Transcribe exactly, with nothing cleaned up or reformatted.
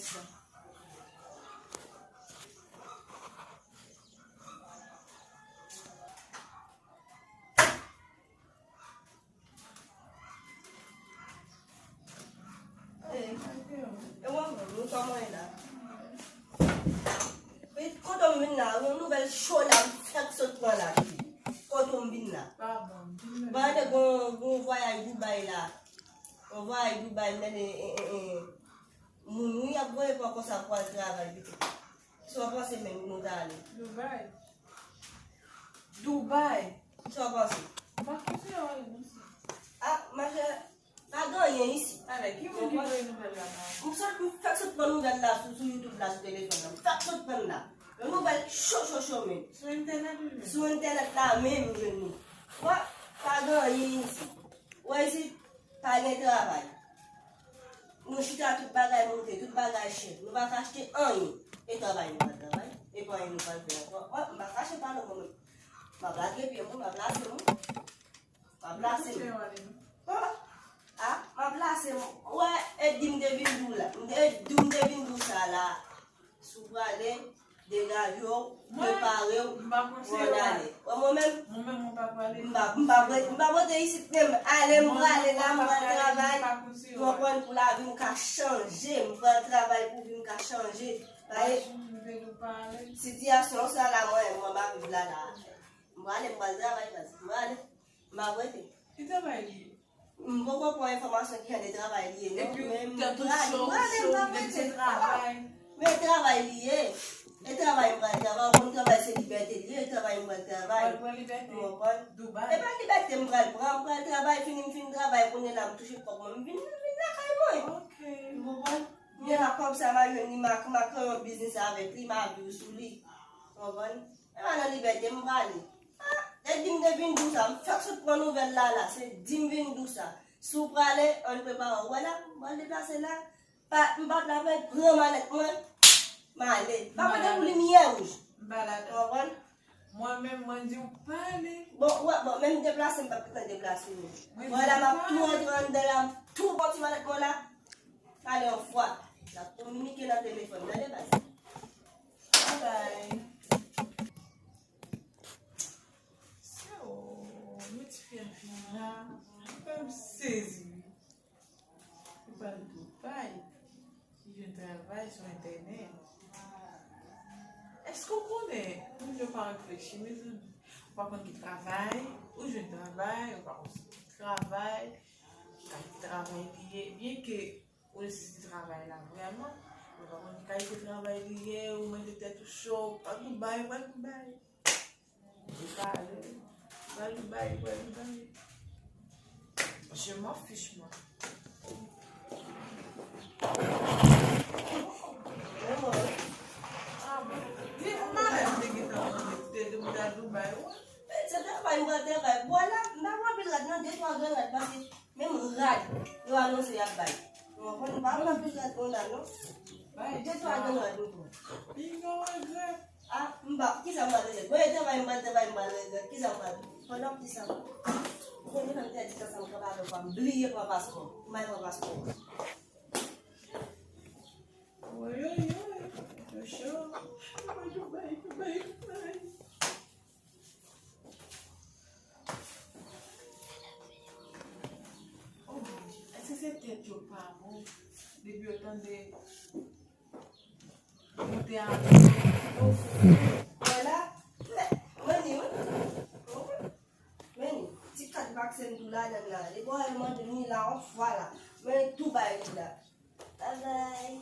E, e w anfòm, nou kòman ye la? Men kote m vin la, yon nouvèl cho la, m fèk sot pran la. Kote m vin la? Pa bon, di m. Ba, de gon, gon vwayaj Dubai la. Yon vwayaj Dubai, m tande, e, e, e, moun wi ap voye pran konsa pou al travay pito. Sa w panse menm nou ta ale? Dubai. Dubai. Sa w panse? M pa konseye w ale non, sè. Ah, machè, pa gen anyen isi. Alè, ki moun ki voye nouvèl la ba ou? M sot, m fèk sot pran nouvèl la sou, sou YouTube la, sou telefòn nan. M fèk sot pran l la. Yon nouvèl cho, cho, cho, men. Sou entènèt wi, men. Sou entènèt la menm, m jwenn li. Bon, pa gen anyen isi. Ou wè isi, pa gen travay. Nou chita, tout bagay moute, tout bagay chè. Nou pa ka achte anyen. E travay nou pral travay. E pa anyen nou pral fè ankò. Wè, m pa kache pa non mwen menm. M ap lage pye m wi, m ap lase m wi. M ap lase m. Bon, ah, m ap lase m. Wè, e di m te vin di w la. E di m te vin di w sa la. Si w prale, degaje w, prepare w, pou w ale. Wè mwen menm, m pa, m pa, m pa pote isit menm. Ale, m prale la, m pral travay. Ou konprann, pou lavi m ka chanje. M pral travay pou vi m ka chanje. Paske sitiyasyon sa la, mwen, mwen m ap viv la, la. M prale, m pral travay, baz. M prale, m ap rete. Ki travay li ye? M poko pran enfòmasyon ki jan de travay li ye, non. Epi men m pral, m pral, m pral travay. Men travay li ye. E travay m pral travay, ou konn travay se libète li ye, e travay m pral travay. Ou pral pran libète? Ou konprann? Dubai. E pa libète m pral pran, m pral travay, fini m fin travay, kounye la m touche kòb mwen, m vin, m vin lakay mwen. Ok. Ou konprann? Kounye la kòb sa m a jwenn li, m a, m a kreye yon biznis avèk li, m a viv sou li. Ou konprann? E pa nan libète m prale. Ah, e di m te vin di w sa, m fèk sot pran nouvèl la la, se di m vin di w sa. Si w prale, ann prepare w. Wè la, m pral deplase la. Pa, m pa travay, pran malèt mwen, m ale. Pa mete pou limyè wouj. M pa ladan. Ou konprann? Mwen menm, mwen di w pa ale. Bon, wè, bon, menm deplase, m p ap gentan deplase non. Wè la, m ap tou rantre anndan la, m tou pran ti malèt mwen la. M ale yon fwa. N ap kominike nan telefòn, tande baz. Bye bye. Se o, men ti fi a vin la, li fè m sezi wi. Li pral Dubai, li jwenn travay sou entènèt. Èske w konnen moun yo pa reflechi, mezanmi? Ou pa konn ki travay, ou jwenn travay, ou pa konn si ki travay, ki kalite travay li ye, byenke ou nesesite travay la vrèman, ou pa konn ki kalite travay li ye, ou mete tèt ou cho, ou pral Dubai, ou pral Dubai. Li pale, li pral Dubai, li pral Dubai. Je m'en fiche, moi. Ah bon. Di m malè m te gentan mande, te di m ta Dubai, wi. Men se travay, m pral travay. Bò la, m pa pran anpil rad, non, de twa grenn rad, paske menm rad, yo anonse y ap bay. Ou konprann, m pa pran anpil rad konsa, non. De twa grenn rad, m pran. Piga w regrèt. Ah, m pa, kisa m pral regrèt? Mwen, travay, m pral travay, m pral regrèt. Kisa m pral, pandan kisa? Mwen, menm te di sa, sa m pral avè w, m bliye pran paspò. M al pran paspò. Woyoyoy, yo cho. Yo bay, yo bay, yo bay. Oh, èske se tèt yo pa bon? Depi yo tande Moute a. Wè la, men ni wi. Men ni, ti kat vaksen tou ladann la. Depi w al mande ni la yon fwa la. Men tou bay li la. Bye bye.